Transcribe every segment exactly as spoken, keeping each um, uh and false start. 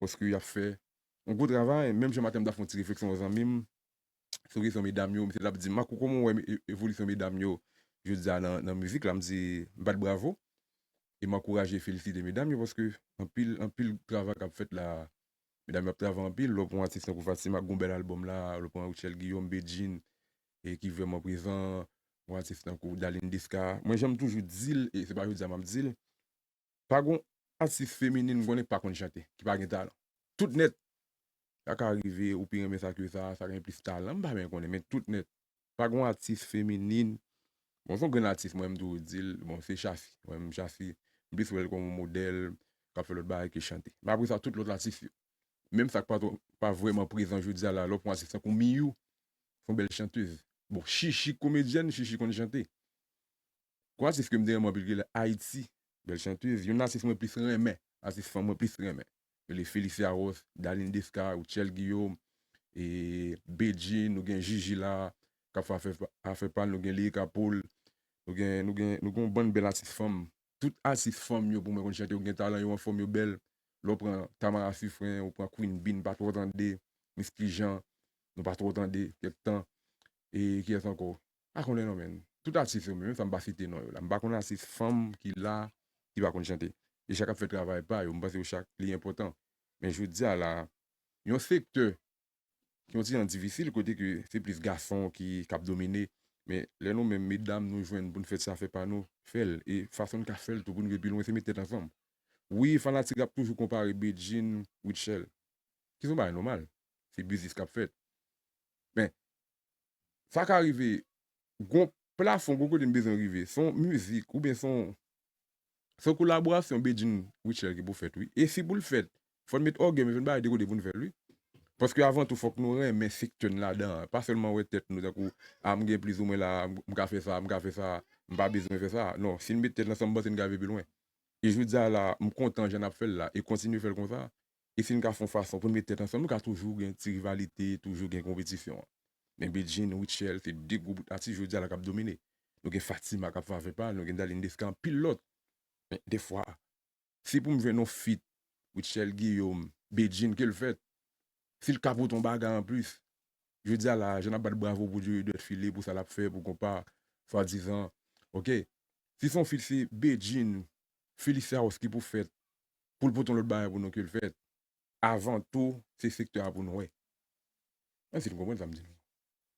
paske y ap fè yon gwo travay. Menm jan maten m ta fè yon ti refleksyon yon zanmi m sou kesyon medam yo, misye t ap di m, Makou, kòman w wè e- evolisyon medam yo jodi a nan, nan mizik la? M di, m bat bravo e m ankouraje e felisite medam yo paske anpil, anpil travay k ap fèt la. Medam yo ap travay anpil. Lè w pran atis tankou Fatima, gon bèl albòm la, lè w pran Rutshelle Guillaume, Bedjine, e ki vrèman prezan, yon atis tankou Darline Desca. Mwen, jan m toujou di l, e se pa jodi a m ap di l, pa gon atis feminin m konnen k pa konn chante, ki pa gen talan. Tout nèt. Sa ka rive, ou pi renmen sa ke sa, sa gen plis talan, m pa byen konnen, men tout nèt. Pa gon atis feminin. Bon, se yon grenn atis, mwen, m toujou di l, bon, se Chafi. Mwen, m Chafi, m plis wè l kòm yon modèl, k ap fè lòt bagay ke chante. Men apre sa, tout lòt atis yo. Menm sa k pa twò, pa vrèman prezan jodi a la, lè w pran atis tankou Miyou, se yon bèl chantèz. Bon, Chichi komedyèn, Chichi konn chante. Gon atis ke m te renmen anpil ki rele Ayiti, bèl chantèz. Youn nan atis mwen plis renmen, atis fanm mwen plis renmen. Rele Felicia Ross, Darline Desca, Rutshelle Guillaume, e Bedjine, nou gen Gigi la, k ap fè afè, afè pa l, nou gen Lyrica Paul, nou gen, nou gen, nou gen yon bann bèl atis fanm. Tout atis fanm yo pou mwen konn chante, yo gen talan, yo anfòm, yo bèl. Lè w pran Tamara Suffren, ou pran Queen Bee, m pa twò tande, Misty Jean, nou pa twò tande kèk tan. E kiyès ankò? Pa konnen non, men. Tout atis yo, menm sa m pa site non yo la. M pa konn atis fanm ki la, ki pa konn chante. E chak ap fè travay pa yo. M panse yo chak li enpòtan. Men jodi a la, yon sektè ki yon ti jan difisil, kote ke se plis gason ki, k ap domine. Men lè nou menm medam nou jwenn pou n fè ti afè pa nou, fè l. E fason n ka fè l tou pou n rive pi lwen, se met tèt ansanm. Wi, fanatik ap toujou konpare Bedjine, Rutshelle. Ki se yon bagay nòmal. Se biznis k ap fèt. Men, sa ka rive, gon plafon, gon kote n bezwen rive. Se yon mizik, oubyen se yon, se yon kolaborasyon Bedjine Rutshelle ki pou fèt, wi. E si pou l fèt, fò n met ògèy, men fò n bay de kote pou n fè l, wi. Paske avan tou, fòk nou renmen sektè n ladan an. Pa sèlman wè tèt nou, tankou, a, m gen plizoumwen la, m ka fè sa, m ka fè sa, m pa bezwen fè sa. Non, si n met tèt ansanm, m panse n ka rive pi lwen. E jodi a la, m kontan jan n ap fè l la, e kontinye fè l konsa. E si n ka fè yon fason pou n met tèt ansanm, nou ka toujou gen ti rivalite, toujou gen konpetisyon an. Men Bedjine, Rutshelle, se de gwo bout atis jodi a la k ap domine. Nou gen Fatima k ap fè afè pa l, nou gen Darline Desca, anpil lòt. Men defwa, si pou m jwenn yon feat, Rutshelle Guillaume, Bedjine, ke l fèt. Si l ka pote yon bagay anplis, jodi a la, jan n ap bat bravo pou Djouly Dwèt File, pou sa l ap fè, pou konpa, swadizan. Oke. Si se yon feat, se Bedjine, Felicia Ross ki pou fèt, pou l pote yon lòt bagay pou nou ke l fèt. Avan tou, se sektè a pou nou wè. Mwen si nou konprann sa m di nou.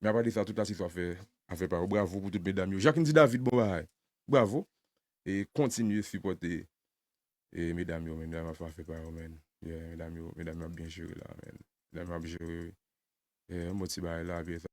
Men apa de sa, tout atis yo ap fè afè pa yo. Bravo pou tout medam yo. Jacqueline David, bon bagay. Bravo. E kontinye sipòte e medam yo, men medam ap fè afè pa yo, men. Yeah, medam yo, medam yo ap byen jere la, men. Medam yo ap jere, eh, yon bon ti bagay la, pi sa